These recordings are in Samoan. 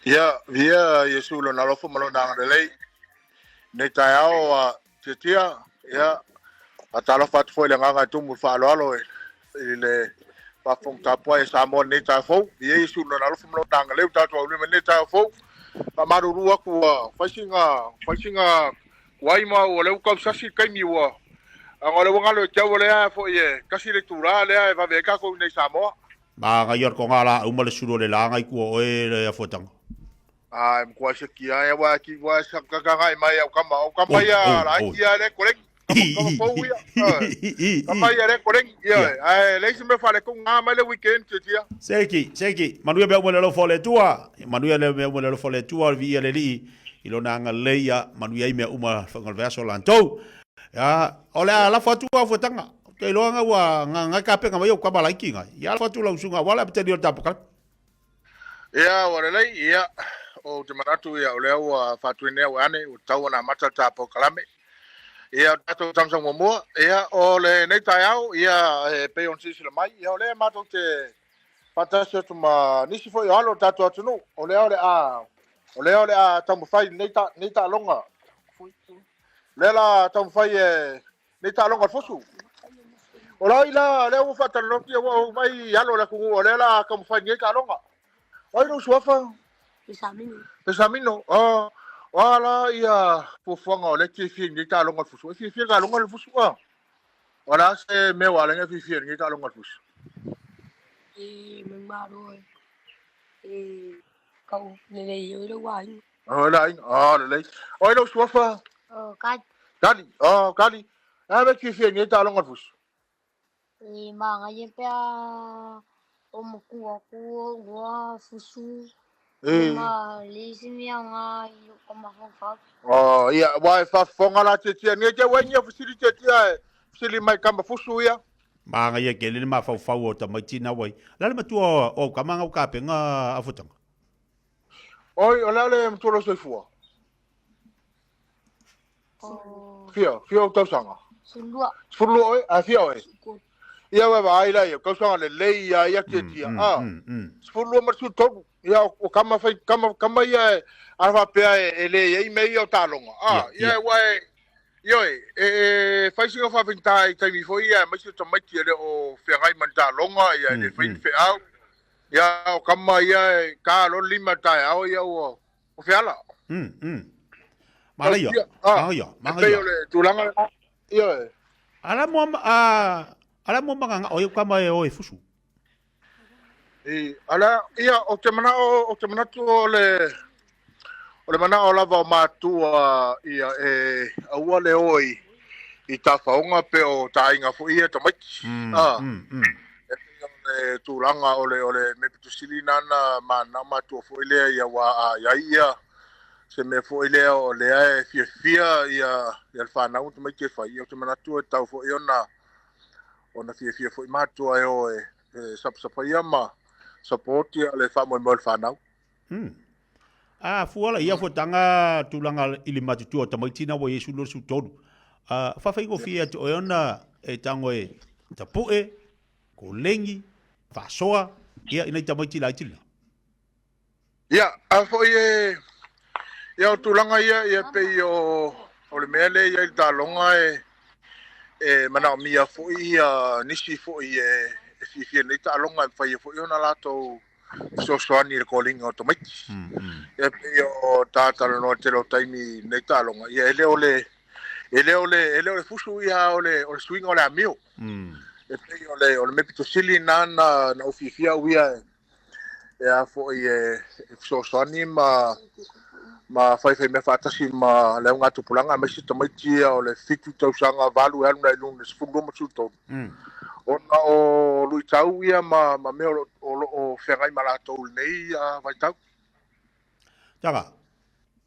Ia, viia Iesu i lona alofa ma lona agalelei. Nei taeao a Tiatia, ia, faatalofa atu foi i le agaga e tumu i le faaaloalo i le faafofoga tapuai a Samoa i lenei taeao fou. Viia Iesu i lona alofa ma lona agalelei ua tatou aulima i lenei taeao fou. Faamalulu atu ua fai sina, fai sina tuai ma ua lea ua tau sasi le taimi ua, leaga o lea ua galo ia te au o lea foi e tasi le itula lea e vave ai tatou i inei i Samoa. Magaia le toga laau ma le sulu o le la ngai tua o oe le afuataga. Ai matua se kia e wa ki wa sa ka ka ngai mai au kama au kama ia la kia le koleng kama fou ia kama ia le koleng ia ai le se me fa le ko nga mai le weekend te tia. Seki seki manuia mea uma le alofa o le Atua manuia le mea uma le alofa o le Atua o le viia le Alii i lona agalelei ia manuia ai mea uma le vaiaso lantou ia o le a lafo atu afuataga. Ou te iloa nga ua nga nga kapena mai o kama laiti nga. Ia lafo atu lau susuga aua le apetali o le tapokala. Ia, ua lelei, ia, ou te manatu ia o lea ua faatuina ua ane, ua tatau ona amata le ta polokalame. Ia, o le tatou tausaga muamua, ia, o lenei taeao, ia, e pei ona silasila mai, ia, o lea matou te faatasi atu ma nisi foi o alo o le tatou atunuu, o lea o le a, o lea o le a taumafai lenei ta, lenei taaloga, lea la taumafai e Nei taaloga o le fusu. O la ila lea ua faatalanoatia ua ou mai alo o le atunuu o lea la taumafai nei taaloga. O ai lou suafa? Pesamino. Pesamino. Oh, o a la ia fuafuaga o lea e fiafia i nei taaloga o le fusu. E fiafia i taaloga o le fusu a. O le a se mea ua ala ai ona fiafia i lenei taaloga o le fusu? E maumalo e e kau lelei ai lou aiga. Oh, le aiga. Oh, lelei. O ai lou suafa? O Kali. Kali. Oh, Kali. A mea e fiafia i nei taaloga o le fusu? E manaia pe a o matua atu ua fusu E. ma le isi mea nga i o ka mafaufau. Oh, ia, ua e faafofoga la tiatia nei te ua ia fesili tiatia e fesili mai kama fusu ia. Manaia tele le mafaufau o tamaiti na wai. La le matua o kama ngau kapenga afutanga. Oi, o le a le matua lou soifua? Fia, fia ou tausaga? Sefululua. Sefululua oe? A fia oe? Ia ua vaai la ia, tausaga lelei ia ia tiatia. Ah, 12 ma le 13. Ia o kama fai kama kama ia e a faapea e, e le iai mea ia o taaloga. Ah, ia ua e Ioe, e, e fai sina faafaigata i taimi foi ia, aemaise o tamaiti e le o feagai ma ni taaloga, ia e le fai ni feau. Ia, o kama ia e ka loa le lima i le taeao, ia ua ua feala. Manaia, Tausia, ah, manaia, e pei manaia. o le tulaga lena. Ioe. Ala mo a ala mo manganga o kama e o e fusu. I, ala, ia, ou te manao, ou te manatu o le, o le manao lava o matua ia e aua le o i, i tafaoga pe o taaiga foi ia tamaiti. Ah, e pei o le tulaga o le, o le mea pito sili nana mananao matua foi lea ia ua a iai ia se mea foi lea o lea e fiafia ia, ia le fanau tamaiti e fai. Ia ou te manatu e tatau foi ona ona fiafia foi matua e o e, e sapasapaia ma support ia le faamoemoe o le fanau. A fua la ia fuataga tulaga i le matutua o tamaiti na ua Iesu 23. A faafaigofie atu oe ona e tago e tapue, kolegi, faasoa, ia i nai tamaiti laiti lena. Ia, a foi e ia o tulaga ia ia pei o o le mea lea i ai le taaloga e e manaomia foi ia nisi foi e e fiafia nei taaloga e mafai ai foi ona latou fesoasoani i le koliga o tamaiti. Ia pei o ta talanoa i le tele o taimi i lenei taaloga, ia e le o le e le o le e le o le fusu ia o le o le suiga o le amio. E pei o le o le mea pito sili lena na na ou fiafia au ia e e a foi e fesoasoani ma ma faifai mea faatasi ma le augatupulaga aemaise tamaiti ia o le 7 tausaga 8 e alu agai i luga i le 12 ma 13. Ona o luitau ia ma, ma mea o lo, o lo o feagai ma latou i lenei vaitau. Tanga,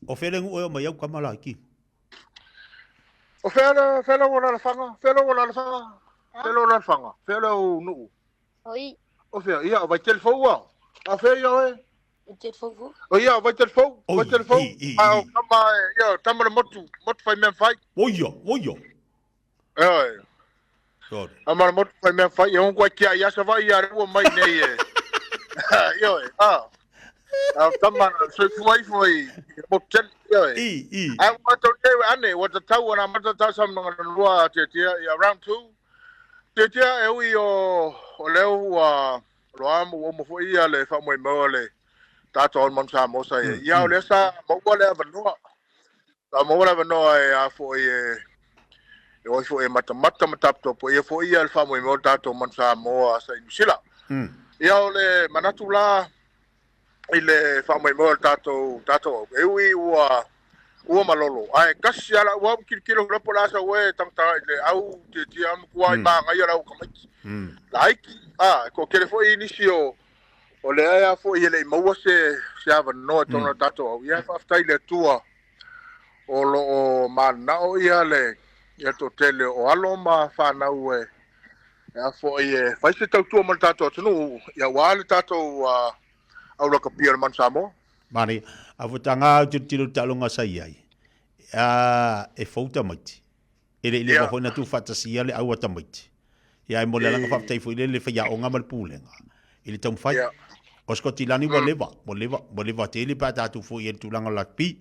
o fea le nuu e o mai au kama laiti? O fea le, fea lou alaalafaga? Fea lou alaalafaga? Fea lou alaalafaga? Fea lou nuu? Oi. O fea? Ia, o Vaitele Fou a. A fea ia oe? Vaitele Fou fou. O ia, o Vaitele Fou. Oi, Vaitele Fou. i, i, A o i. tama, ia, o tama le motu, motu fai mea fai. Oia, oia. Ioe. Sorry. Tama le motu fai mea fai. E ongo ai kia ia Savaii ia le ua mai nei e. Ioe. A. A tama na soifua ifo i le motu tele. Ioe. I, i. Ae ua matou nei ua ane, ua tatau ona amata ta saunoaga lona lua Tiatia ia round 2. Tiatia e ui o o lea ua loa ma ua uma foi ia le faamoemoe o le tatou All Manu Samoa sa i ai. Ia o lea sa maua le avanoa. Sa maua le avanoa e a foi e e o ai foi e matamata ma taputapuaia foi ia le faamoemoe o le tatou Manu Samoa sa i Niu Sila. Ia o le manatu la i le faamoemoe o le tatou tatou au, e ui ua ua malolo, ae tasi lava lau au tilotilo loa po o le a sau e tagatagai i le au tiatia matua i magaia le au tamaiti. Laiti, a, e toatele foi nisi o o lea foi e le i maua se se avanoa i totonu o le tatou au. Ia faafetai i le Atua o lo o mananao ia le ia toatele o alo ma fanau e a foi e fai se tautua mo le tatou atunuu, ia aua le tatou au lakapi o le Manu Samoa. Manaia. A futaga au tilotilo i le taaloga sa i ai, a, e fou tamaiti. E le i leva foi na tuufaatasia le au a tamaiti. Ia ae mo le alaga faafetai foi lea i le faiaoga ma le pulega i le taumafai. O Sikotilani ua leva, ua leva, ua leva tele pe a tatou foi i ai i le tulaga o le rugby.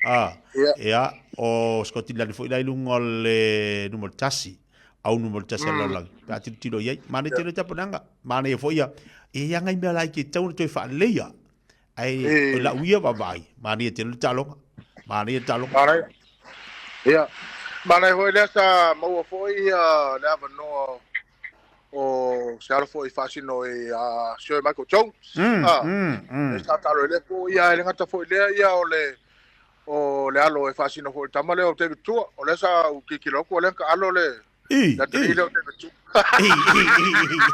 A, ia, o Sikotilani foi la i luga o le numera tasi, au numera tasi a le lalolagi, pe a tilotilo i ai. Manaia tele le tapenaga, manaia foi ia, e i ai nai mea laiti e tatau ona toe faaleleia. Ae o lau ia vaavaai, manaia tele le taaloga. Manaia le taaloga. Manaia. Ia. Manaia foi lea sa maua foi ia le avanoa o se alo foi faasino i a Sir Michael Jones. Sa taalo i lea po ia e le gata foi lea ia o le o le alo e faasino foi i le tama lea o David Tua. O lea sa ou tilotilo atu o lea na taalo le I, le atalii lea o David Tua. I, i, i, i.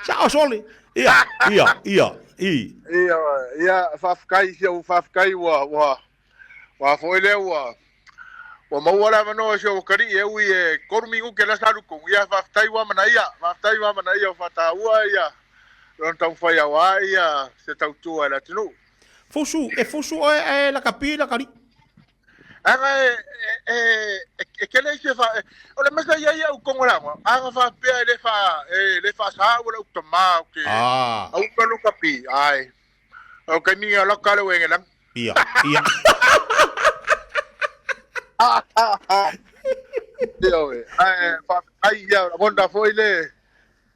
Sao sole. Ia, ia, ia, i. Ia, ia, faafetai, si au faafetai ua, ua, ua foi lea ua, ua maua le avanoa si au atalii e ui e 3 minute lea sa alu tonu. Ia, faafetai ua amanaia, faafetai ua amanaia ua faataua ia lona taumafai aua ia se tautua i le atunuu. Fusu, e fusu oe ae lakapi lakalii. Aga e e e e tele isi e fa o le mea sa i ai au i totonu o le aoga, aga faapea e le fa e le faasaā au e lau tamā ou te Ah. au ka lakapi, ae o le taimi lena o lau tala ua egelagi. Ia, ia. Ioe, ae faafetai ia lagona foi le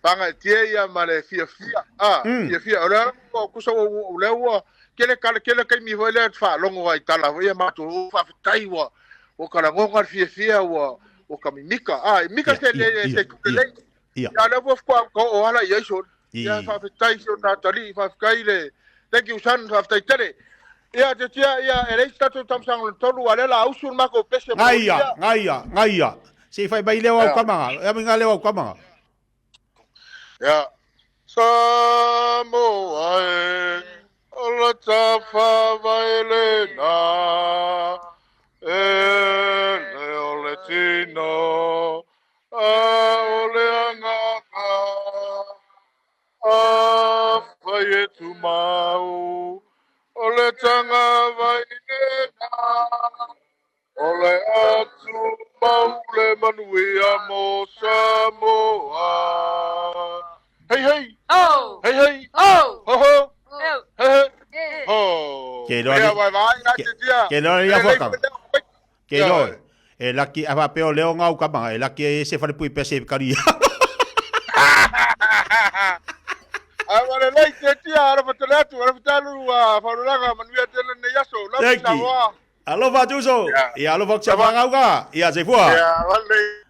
Pagatia ia ma le fiafia, a, fiafia. O lea ua kusa ua, o lea ua tele kale, tele taimi foi lea faalogo ai tala foi ia matou, faafetai ua, ua talanoga le fiafia ua, ua ta mimika. A, e mika se le, se tu lelei. Ia lea ua faatoa oo ala i ai sole. Ia faafetai si o ta atalii, faafetai le, thank you son, faafetai tele. Ia tiatia, ia e leai se tatou tausaga lona tolu, a o lea o le a usu le matou pese mo Gaia, gaia, gaia. Se i fai mai leo au kamaga. Ia mai ngā leo au kamaga. Ia. Samoa e, o le tafavae lena, e le o le tino, a o le agaga, afai e tumau, o le tagavai lena. O le atumau le manuia mo Samoa. Hei hei! Oh! Hei hei! Oh! Ho ho! Oh! He he! Eh! Ho! Ke iloa Ia ni- vai vai la ke- te tia. ke iloa ni E afua lei kama. foi lea o mai. Ke iloa e. E laki, a faapea o leo ngau kamaga, e laki e se falepui pese e kari. Ae ua lelei te tia, alofa tele atu, alofa tele alu a faulalaga, manuia tele lenei aso. Love Thank you. Samoa. Alofa atu uso. Ia. Ia alofa atu si a whangau ka. Ia, soifua. Ia, valei.